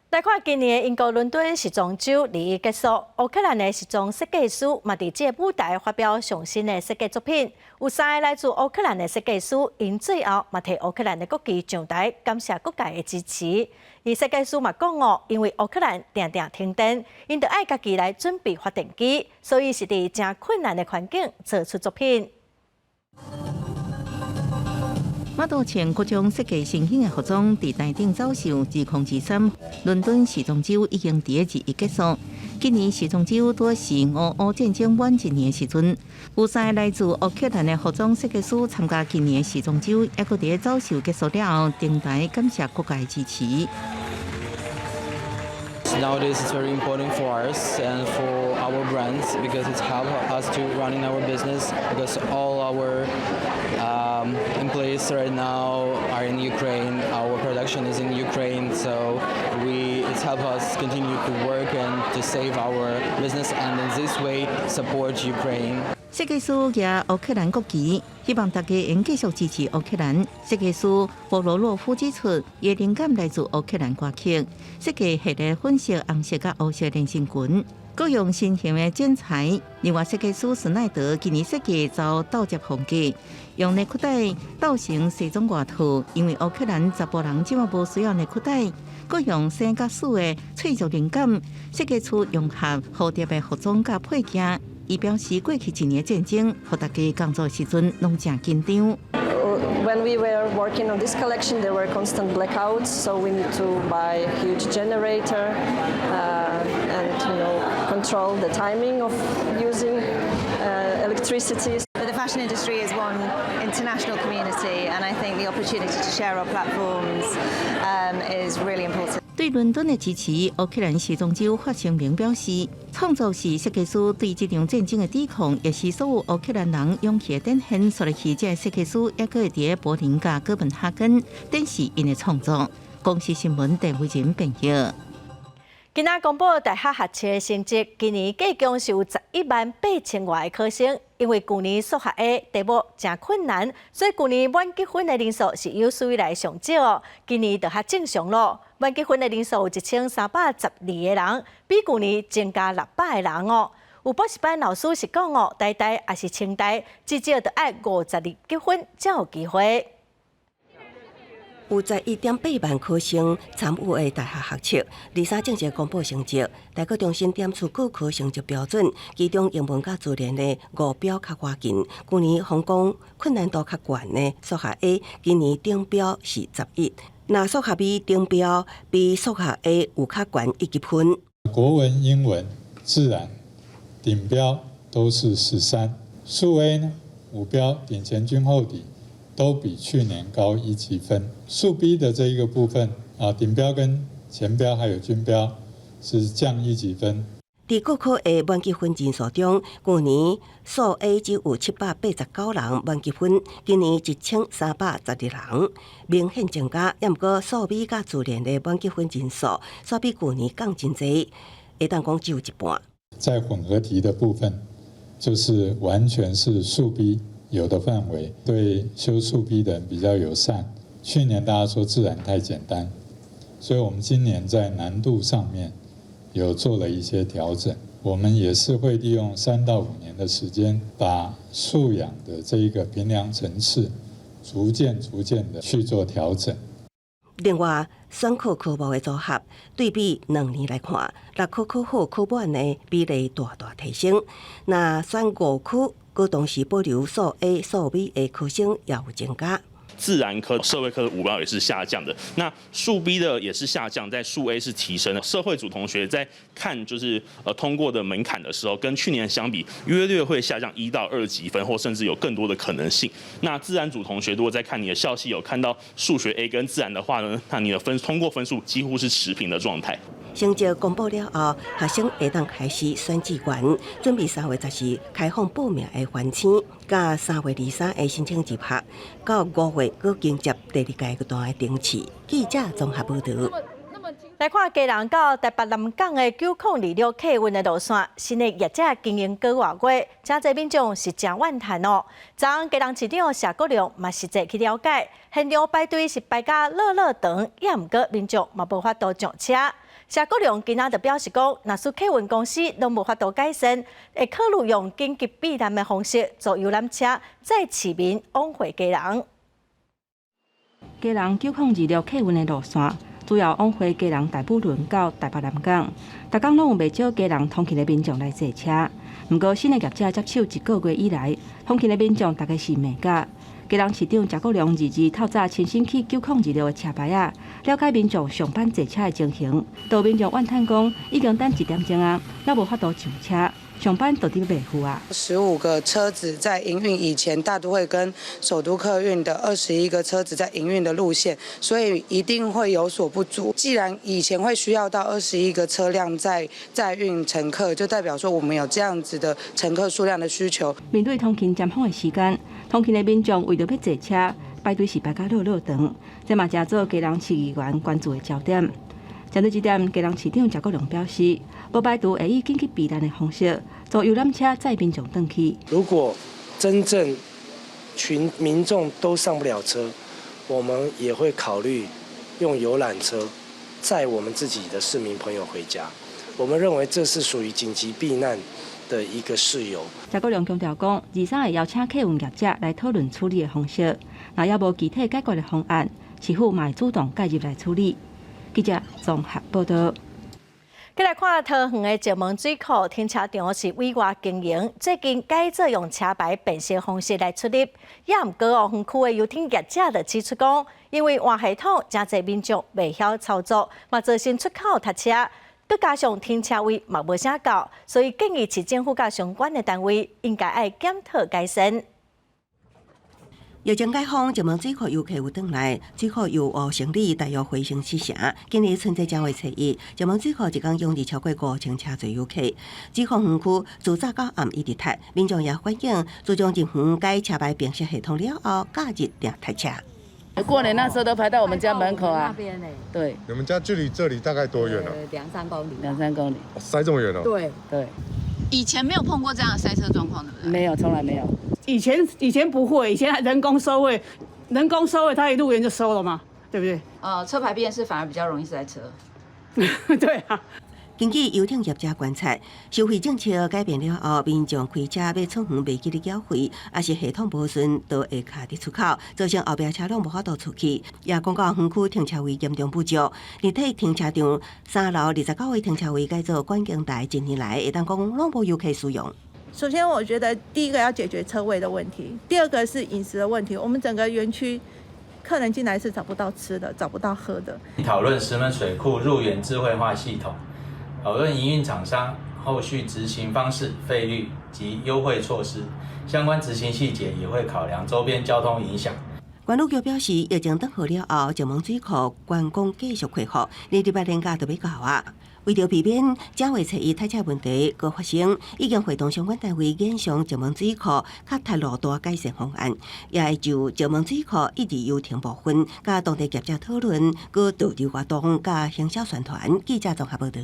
來看今年的英國倫敦時裝週21結束，烏克蘭的時裝設計師嘛佇這個舞台發表上新的設計作品。有三个來自烏克蘭的設計師，𪜶最後嘛提烏克蘭的國旗上台，感謝各界的支持。而設計師嘛講哦，因為烏克蘭定定停電，𪜶著愛家己來準備發電機，所以是佇誠困難的環境做出作品。馬道前各種設計新興的服裝佇台頂走秀，2023倫敦時裝週已經佇21結束。今年時裝週拄是俄烏戰爭滿一年的時陣，有三个來自烏克蘭的服裝設計師參加今年的時裝週，猶閣佇走秀結束了後，登台感謝各界支持。Nowadays, it's very important for us and for our brands because it's helped us to running our business because all our employees right now are in Ukraine. Our production is in Ukraine, so it's helped us continue to work and to save our business and in this way support Ukraine. 設計師舉烏克蘭國旗，希望大家會繼續支持烏克蘭。設計師波羅洛夫指出，伊的靈感來自烏克蘭歌曲，設計系列粉色、紅色佮烏色連身裙，閣用新型的剪裁。另外，設計師史奈德今年設計走倒摺風格，用內褲帶鬥成西裝外套，因為烏克蘭查埔人這馬無需要內褲帶，閣用生佮死的脆弱靈感，設計出融合蝴蝶的服裝佮配件。伊表示，過去一年戰爭，予大家工作時陣攏誠緊張。 When we were working on this collection, there were constant blackouts, so we need to buy a huge generator and control the timing of using electricity. But the fashion industry is one international community, and I think the opportunity to share our platforms is really important. 對倫敦的支持，烏克蘭時裝週發聲明表示，創作是設計師對這場戰爭的抵抗，也是所有烏克蘭人勇氣的展現。所以，這个設計師猶閣會佇柏林佮哥本哈根展示𪜶的創作。公視新聞鄧慧仁編譯。今仔公布大學學測的成績，今年計共是有11萬8千外个考生。因為舊年數學 A 題目誠困難，所以舊年滿級分的人數是有史以來上少哦。今年就較正常咯，滿級分的人數有1312個人，比舊年增加600個人哦。有補習班老師是講哦，台大抑是清大，至少著愛52級分才有機會。有11.8萬考生參與的大學學測，23正式公布成績。大考中心點出各科成績標準，其中英文佮自然的五標較倚近。舊年予人講困難度較懸的數學 A，今年頂標是11。若數學 B 頂標比數學 A 有較懸1級分。國文、英文、自然頂標都是13，數 A 呢五標頂前均後底都比去年高1級分。數 B 的這一個部分啊，頂標跟前標還有均標是降1級分。佇各科的滿級分人數中，舊年數 A 只有789人滿級分，今年1312人，明顯增加。猶毋過數 B 佮自然的滿級分人數，煞比舊年降真濟，會當講只有一半。在混合題的部分，就是完全是數 B 有的範圍，對修數 B 的人比較友善。去年大家說自然太簡單，所以我們今年在難度上面有做了一些調整。我們也是會利用3到5年的時間，把素養的這一個評量層次逐漸逐漸的去做調整。另外，選考科目的組合對比2年來看，六科考好考滿的比例大大提升。若選五科，閣同時保留數 A、數 B 的考生也有增加。自然科、社會科的五標也是下降的，那數 B 的也是下降，在數 A 是提升的。社會組同學在看就是通過的門檻的時候，跟去年相比，約略會下降1到2級分，或甚至有更多的可能性。那自然組同學如果在看你的校系有看到數學 A 跟自然的話呢，那你的分通過分數幾乎是持平的狀態。成績公布了後，學生會當開始選志願，準備3月14開放報名的環星，佮3月23的申請入學，到5月閣迎接第二階段的登試。記者綜合報導。來看基隆到台北南港的9026客運的路線，新的業者經營幾外月，誠濟民眾是誠怨嘆哦。昨昏基隆市長謝國樑嘛實際去了解，現場排隊是排甲落落長，也毋過民眾嘛無法度上車。謝國樑今仔就表示講，若是客運公司攏無法度改善，會考慮用緊急避難的方式租遊覽車載市民往回基隆。基隆9026客運的路線，主要往回基隆大武崙到台北南港，逐工攏有袂少基隆通勤的民眾來坐車。毋過新的業者接手一個月以來，通勤的民眾逐家是罵甲。基隆市長謝國樑22透早親身去9026的車牌仔，了解民眾上班坐車的情形。有民眾怨嘆講，已經等一點鐘啊，猶無法度上車。上班都佇袂赴啊。 15個車子在營運以前，大都會跟首都客運的21個車子在營運的路線，所以一定會有所不足。既然以前會需要到21個車輛在載運乘客，就代表說我們有這樣子的乘客數量的需求。面對通勤尖峰的時間，通勤的民眾為著欲坐車，排隊是排甲落落長，這嘛成做基隆市議員關注的焦點。針對這點，基隆市長謝國樑表示，無排除會以緊急避難的方式，租遊覽車載民眾轉去。如果真正群民眾都上不了車，我們也會考慮用遊覽車載我們自己的市民朋友回家。我們認為這是屬於緊急避難的一個事由。謝國樑強調講，23會邀請客運業者來討論處理的方式，若猶無具體解決的方案，市府嘛會主動介入來處理。記者綜合報道。繼來看桃園的石門水庫停車場是委外經營，最近改做用車牌辨識方式來出入。也毋過哦，園區的遊艇業者就指出講，因為換系統，誠濟民眾袂曉操作，嘛造成出口塞車，閣加上停車位嘛無啥夠，所以建議市政府佮相關的單位應該愛檢討改善。疫情解封，石門水庫遊客有轉來，水庫遊五成里大約回升七成。今年春節正月初一，石門水庫一工湧入超過5000車濟遊客。水庫園區自早到暗一直塞，民眾也反映，自從入園改車牌辨識系統了後，假日定塞車。過年那時候都排到我們家門口啊。對。你們家距離這裡大概多遠啊？兩三公里。兩三公里。塞這麼遠哦？對對。以前沒有碰過這樣的塞車狀況，對不對？沒有，從來沒有。以前不會，以前人工收費，人工收費，他一入園就收了嘛，對不對？車牌辨識反而比較容易塞車。對啊。根據遊艇業者觀察，收費政策改變了後，民眾開車欲出園袂記得繳費，抑是系統無順，都會卡佇出口，造成後壁車輛無法度出去。也講到園區停車位嚴重不足，立體停車場三樓29個停車位改做觀景台，近年來會當講攏無遊客使用。首先，我覺得第一個要解決車位的問題，第二個是飲食的問題。我們整個園區客人進來是找不到吃的，找不到喝的。討論石門水庫入園智慧化系統，討論營運廠商後續執行方式、費率及優惠措施，相關執行細節也會考量周邊交通影響。觀旅局表示，疫情轉好了後，石門水庫觀光繼續恢復，28連假就欲到啊。為著避免正月初一塞車問題閣發生，已經會同相關單位研商石門水庫較塞路段改善方案，也會就石門水庫一日遊艇部分，佮當地業者討論，閣導遊活動佮行銷宣傳。記者綜合報道。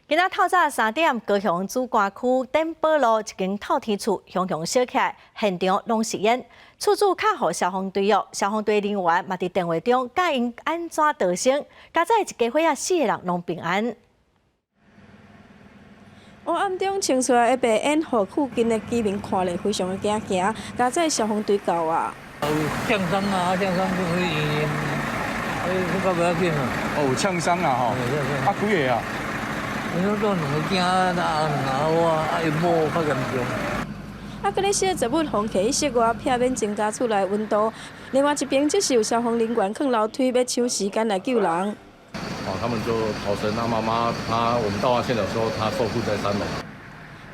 今仔透早3點，高雄梓官區典寶路一間透天厝熊熊燒起來，現場攏是煙。厝主敲予消防隊哦，消防隊人員嘛佇電話中教𪜶按怎逃生，佳哉一家伙仔四個人攏平安。黑暗中衝出來的白煙，予附近的居民看咧非常的驚驚。佳哉消防隊到啊！有嗆傷啊，嗆傷就是因，哎，這個不要緊啊。哦，有嗆傷啊，吼！啊，幾个啊？你說兩個囝，啊，兩個我，啊，𪜶某較嚴重。啊，閣咧燒雜物，予囥佇室外，避免增加厝內溫度。另外一邊則是有消防人員囥樓梯，欲搶時間來救人。哦，他們就逃生。那媽媽，她我們到達現場的時候，她受困在三樓。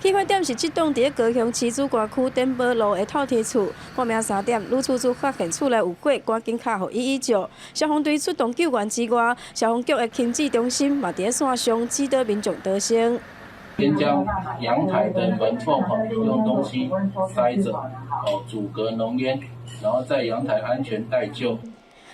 起火點是這棟佇咧高雄市梓官區典寶路的透天厝。半暝3點，女厝主發現厝內有火，趕緊敲予119。消防隊出動救援之外，消防局的輕治中心嘛佇咧線上指導民眾逃生。先將陽台的門縫用東西塞著，哦，阻隔濃煙，然後在陽台安全待救。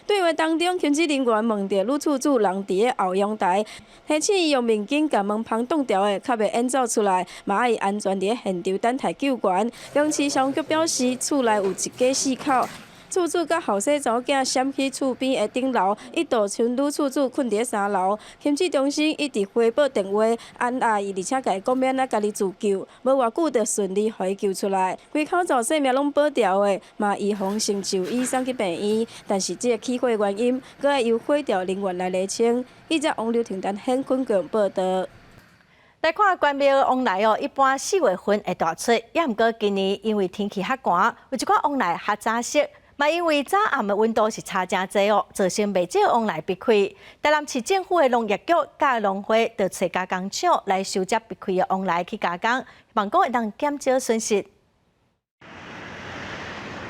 對話當中，輕治人員問著女厝主人佇咧後陽台，提醒伊用面巾共門縫擋牢的，較袂煙走出來，嘛愛安全佇咧現場等待救援。高雄市消防局表示，厝內有一家四口。厝主佮後生查某囝閃去厝邊的頂樓，一度賰女厝主睏佇咧三樓。輕治中心一直回報電話按壓伊，而且共伊講欲按怎家己自救，無偌久就順利予伊救出來。規口罩性命攏保牢的，嘛預防性就醫送去病院。但是這个起火原因，閣愛由火調人員來釐清。記者王劉婷丹現昆強報道。來看關廟旺來哦，一般4月份會大出，也毋過今年因為天氣較寒，有一寡旺來較早熟。嘛因為早暗的溫度是差誠濟哦，造成袂少黃梨閉氣。台南市政府的農業局佮農會就揣加工廠來收集閉氣的黃梨去加工，望講會當減少損失。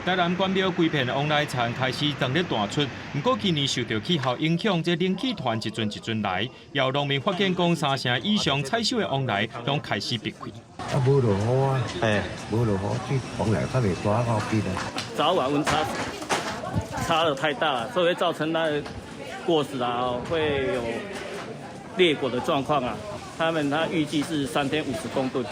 台南關廟規片黃梨田開始當咧彈出，毋過今年受著氣候影響，這冷氣團一陣一陣來，有農民發現講三成以上採收的黃梨攏開始閉氣。啊，無落雨啊，嘿，無落雨，這黃梨較袂大好變啊。早晚溫差差得太大了，所以會造成那果實啊會有裂果的狀況啊。他預計是3天50公噸。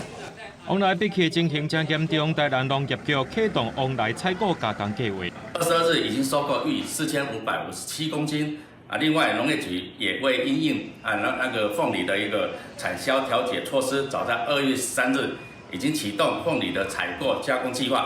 黃梨閉氣情形誠嚴重，台南農業局啟動黃梨採購加工計劃。22日已經收購逾4557公斤啊！另外，農業局也為因應啊那個鳳梨的一個產銷調節措施，早在2月13日已經啟動鳳梨的採購加工計劃。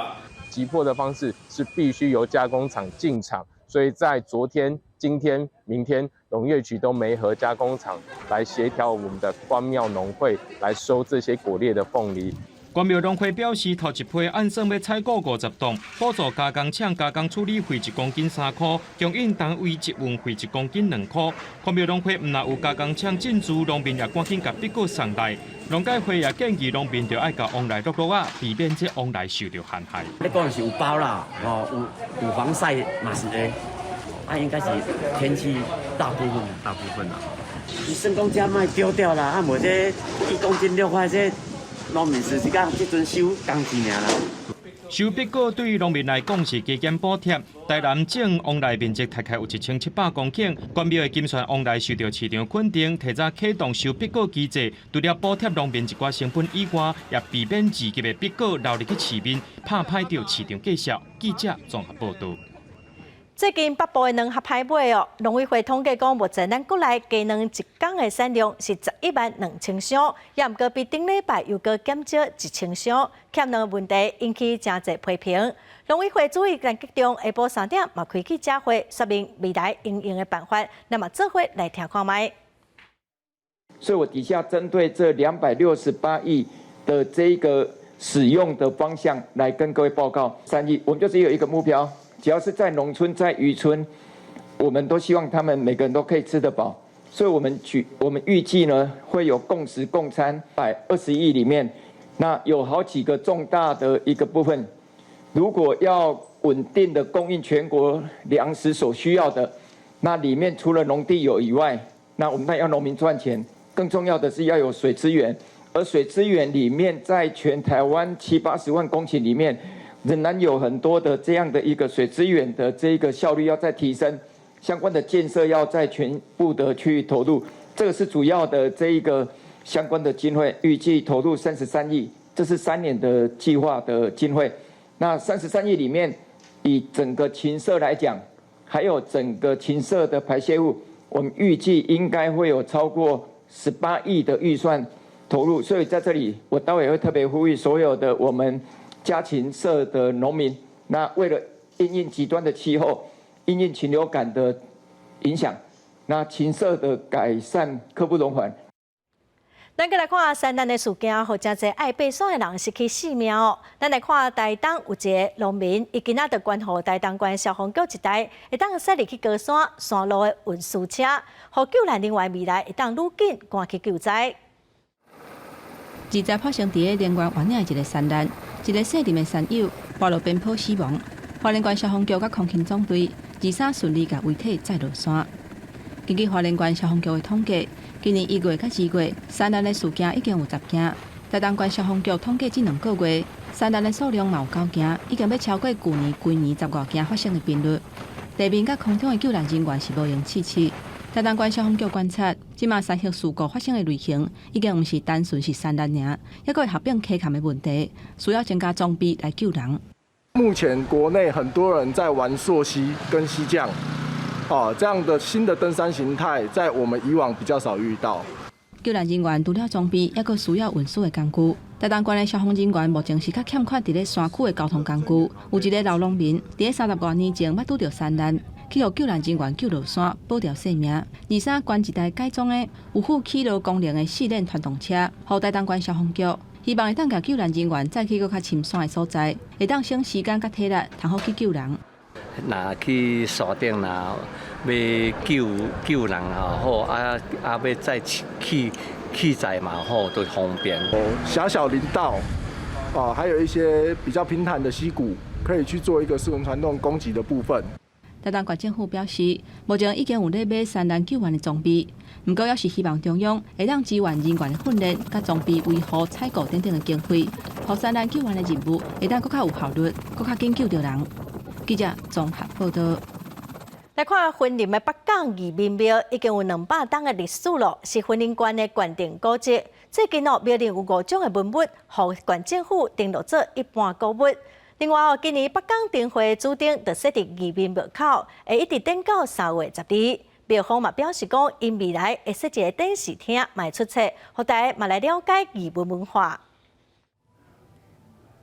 急迫的方式是必須由加工廠進場，所以在昨天、今天、明天，農業局都媒合加工廠來協調我們的關廟農會來收這些果裂的鳳梨。關廟農會表示，頭一批按算欲採購50噸，補助加工廠加工處理費1公斤3箍，供應單位集運費1公斤2箍。關廟農會毋但有加工廠進駐，農民也趕緊共筆果送來。農改會也建議農民著愛共黃梨落落仔，避免這黃梨受著寒害。你講是有包啦，哦，有防曬嘛是會，啊，應該是天氣大部分大部分啦。你算講這莫丟掉啦，啊，無這1公斤6塊這。農民是是講這陣收工錢爾啦。收筆果對於農民來講是加減補貼。台南種黃梨面積大概有1700公頃，關廟的金萱黃梨受著市場肯定，提早啟動收筆果機制，除了補貼農民一寡成本以外，也避免二級的筆果流入去市面，拍歹著市場價數。記者綜合報導。最近北部的卵較歹買哦，農委會統計講，目前咱國內雞卵一工的產量是112,000箱，也毋過比頂禮拜又閣減少1000箱，欠卵問題引起誠濟批評。農委會主委陳吉仲下晡3點嘛開記者會，說明未來因應的辦法。那麼做伙來聽看覓。所以我底下針對這268億的這個使用的方向來跟各位報告。3億，我們就只有一個目標。只要是在農村、在漁村，我們都希望他們每個人都可以吃得飽，所以我們預計呢會有共食共餐120億裡面，那有好幾個重大的一個部分，如果要穩定的供應全國糧食所需要的，那裡面除了農地有以外，那我們要農民賺錢，更重要的是要有水資源，而水資源裡面在全台灣七八十萬公頃裡面。仍然有很多的這樣的一個水資源的這個效率要再提升，相關的建設要再全部的去投入，這個是主要的這一個相關的經費，預計投入三十三億，這是3年的計劃的經費。那三十三億裡面，以整個禽舍來講，還有整個禽舍的排泄物，我們預計應該會有超過18億的預算投入。所以在這裡，我待會也會特別呼籲所有的我們家禽舍的農民，那為了因應極端的氣候，因應禽流感的影響，那禽舍的改善刻不容緩。咱閣來看山難的事件，予誠濟愛爬山的人失去性命哦。咱來看台東有一个農民，伊今仔就捐予台東縣消防局一台，會當駛入去高山山路的運輸車，予救難人員未來會當愈緊趕去救災。二十發生佇咧林園苑嶺的一个山難，一个姓林的山友跋落邊坡死亡。花蓮縣消防局佮空勤總隊23順利共遺體載落山。根據花蓮縣消防局的統計，今年1月佮2月山難的事件已經有10件。台東縣消防局統計這兩個月山難的數量嘛有9件，已經欲超過舊年規年十外件發生的頻率。地面佮空中的救難人員是無閒試試。台東縣消防局觀察，這馬山域事故發生的類型，已經毋是單純是山難爾，抑閣會合併溪崁的問題，需要增加裝備來救人。目前國內很多人在玩溯溪跟溪降，哦，這樣的新的登山形態，在我們以往比較少遇到。救難人員除了裝備，抑閣需要運輸的工具。台東縣的消防人員目前是較欠缺佇咧山區的交通工具。有一个老農民，佇咧30外年前捌拄著山難，去予救難人員救落山，保著性命。23捐一台改裝的有附起落功能的四輪傳動車，予台東縣消防局，希望會當共救難人員載去閣較深山的所在，會當省時間佮體力，通好去救人。若去山頂若欲救救人也好，啊啊欲載器器材嘛好，都方便。狹小林道，啊，還有一些比較平坦的溪谷，可以去做一個四輪傳動攻擊的部分。台東縣政府表示，目前已經有咧買山難救援的裝備，毋過猶是希望中央會當支援人員的訓練、佮裝備維護、採購等等的經費，予山難救援的任務會當閣較有效率，閣較緊救著人。記者綜合報導。來看雲林的北港義民廟已經有200冬的歷史咯，是雲林縣的縣定古蹟。最近哦，廟內有五種的文物，予縣政府登錄做一般古物。另外哦，今年北港燈會主燈就設佇義民廟口，會一直點到3月12。廟方嘛表示講，𪜶未來會設一個展示廳，嘛會出冊，予大家嘛來了解義民文化。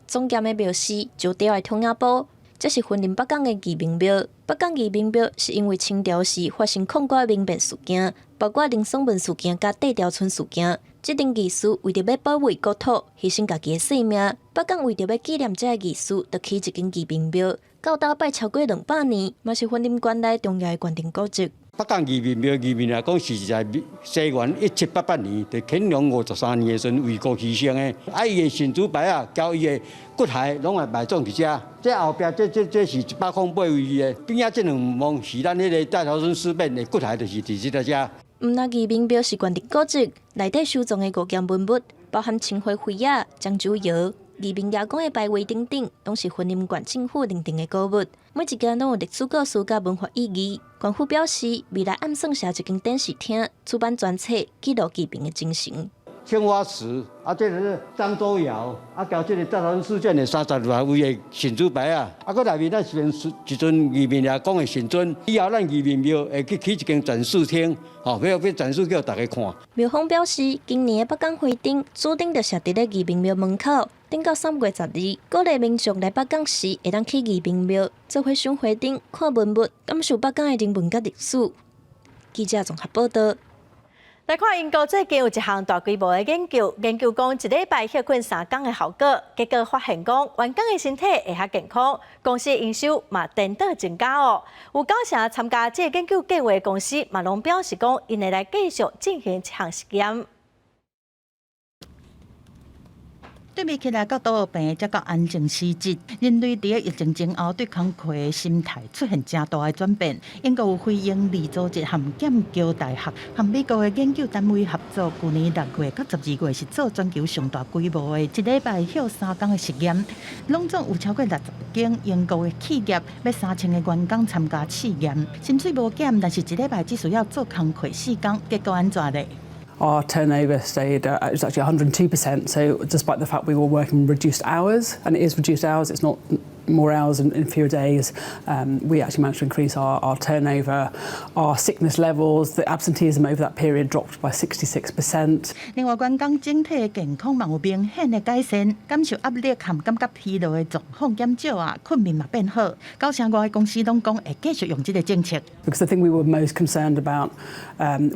莊嚴的廟宇，石雕的窗仔布，這是雲林北港的義民廟。北港義民廟是因為清朝時發生控歌民變事件，包括林爽文事件佮地條村事件。這陣義士為著欲保衛國土，犧牲家己的性命。北港為著欲紀念這个義士，就起一間義民廟，到今拜超過200年，嘛是雲林縣內重要的縣定古蹟。北港義民廟，義民來講是在西元1788年，佇乾隆53年的時陣為國犧牲的。啊，伊的神主牌仔，佮伊的骨骸攏會埋葬佇遮。這後壁這這這是108位的，邊仔這兩望是咱彼个大頭村事變的骨骸，就是佇這个遮。毋但義民廟是縣定古蹟，內底收藏的五件文物，包含青花杯仔、漳州窯、義民爺公的牌位等等，攏是雲林縣政府認定的古物，每一件攏有歷史故事佮文化意義。縣府表示，未來按算設一間展示廳，出版專冊，記錄義民的精神。青花瓷，啊，這个是漳州窯，啊，佮這个大頭村事件的32位的神主牌仔，啊，閣內面咱是一尊義民爺公的神尊，以後咱義民廟會去起一間展示廳，吼，欲欲展示予大家看。廟方表示，今年的北港花燈主燈就設佇咧義民廟門口，等到3月12，鼓勵民眾來北港時，會當去義民廟做伙賞花燈、看文物，感受北港的人文佮歷史。記者綜合報導。來看英國最近有一項大規模的研究，研究講一禮拜歇睏3工的效果，結果發現講員工的身體會較健康，公司營收嘛顛倒增加哦。有九成參加這个研究計畫的公司嘛，攏表示講，𪜶會來繼續進行這項實驗。對比起來，較多病才較安靜時節，人類佇疫情前後對工課的心態出現誠大的轉變。英國有非營利組織和劍橋大學和美國的研究單位合作，舊年6月到12月是做全球上大規模的一禮拜歇3工的實驗，攏總有超過60間英國的企業，欲3000個員工參加試驗，薪水無減，但是一禮拜只需要做工課4工，結果按怎咧？ Our turnover stayed, it was actually 102%. So despite the fact we were working reduced hours, and it is reduced hours, it's not more hours in fewer days, we actually managed to increase our turnover, our sickness levels, the absenteeism over that period dropped by 66%. 另外，員工整體的健康嘛有明顯的改善，感受壓力和感覺疲勞的狀況減少啊，睏眠嘛變好。九成外的公司攏講會繼續用這个政策。 Because the thing we were most concerned about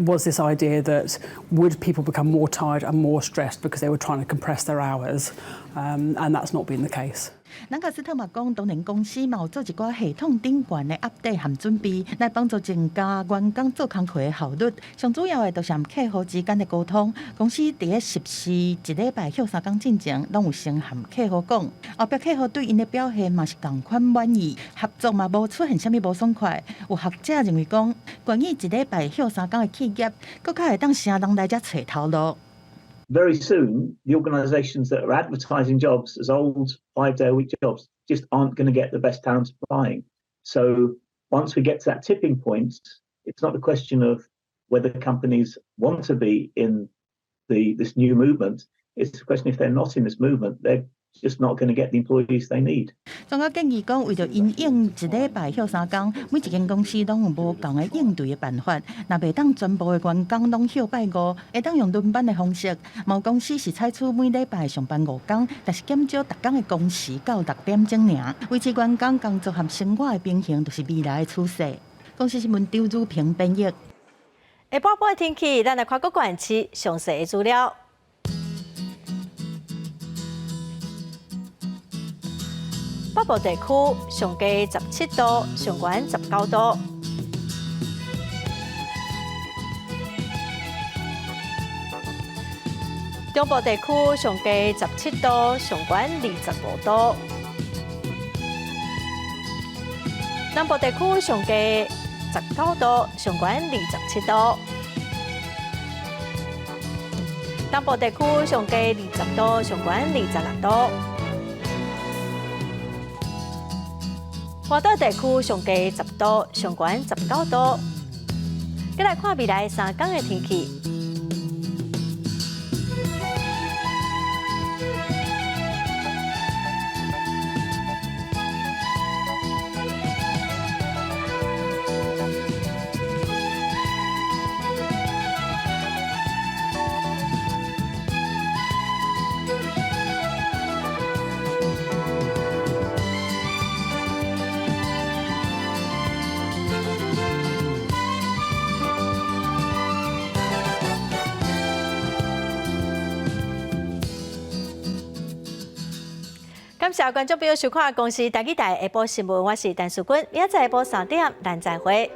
was this idea that would people become more tired and more stressed because they were trying to compress their hours, and that's not been the case. 蘭卡斯特嘛講，當然公司嘛有做一寡系統頂懸的 update 和準備，來幫助增加員工做工課的效率。上主要的就是和客戶之間的溝通。公司佇咧實施一禮拜歇3工進前，攏有先和客戶講，後壁客戶對𪜶的表現嘛是仝款滿意，合作嘛無出現啥物無爽快。有學者認為講，願意一禮拜歇3工的企業，閣較會當請人來遮揣頭路。 Very soon, the organizations that are advertising jobs as old 5-day-a-week jobs just aren't going to get the best talent applying. So once we get to that tipping point, it's not a question of whether companies want to be in this new movement. It's a question if they're not in this movement, they're just not going to get the employees they need. 專家建議講，為著因應一禮拜歇3工，每一間公司攏有無仝的應對的辦法。若袂當全部的員工攏歇拜五，會當用輪班的方式。某公司是採取每禮拜上班5工，但是減少逐工的工時到6點鐘爾，維持員工工作和生活的平衡，就是未來的趨勢。公視新聞張如平編譯。下晡晡的天氣，咱來看各縣市詳細的資料。北部地區上低17度，上懸19度。中部地區上低17度，上懸25度。南部地區上低19度，上懸27度。東部地區上低20度，上懸26度。外島地區上低10度，上懸19度。再來看未來3天的天氣。感謝觀眾朋友收看《公視台語台》下晡新聞，我是陳淑君，明仔載下晡3點，咱再會。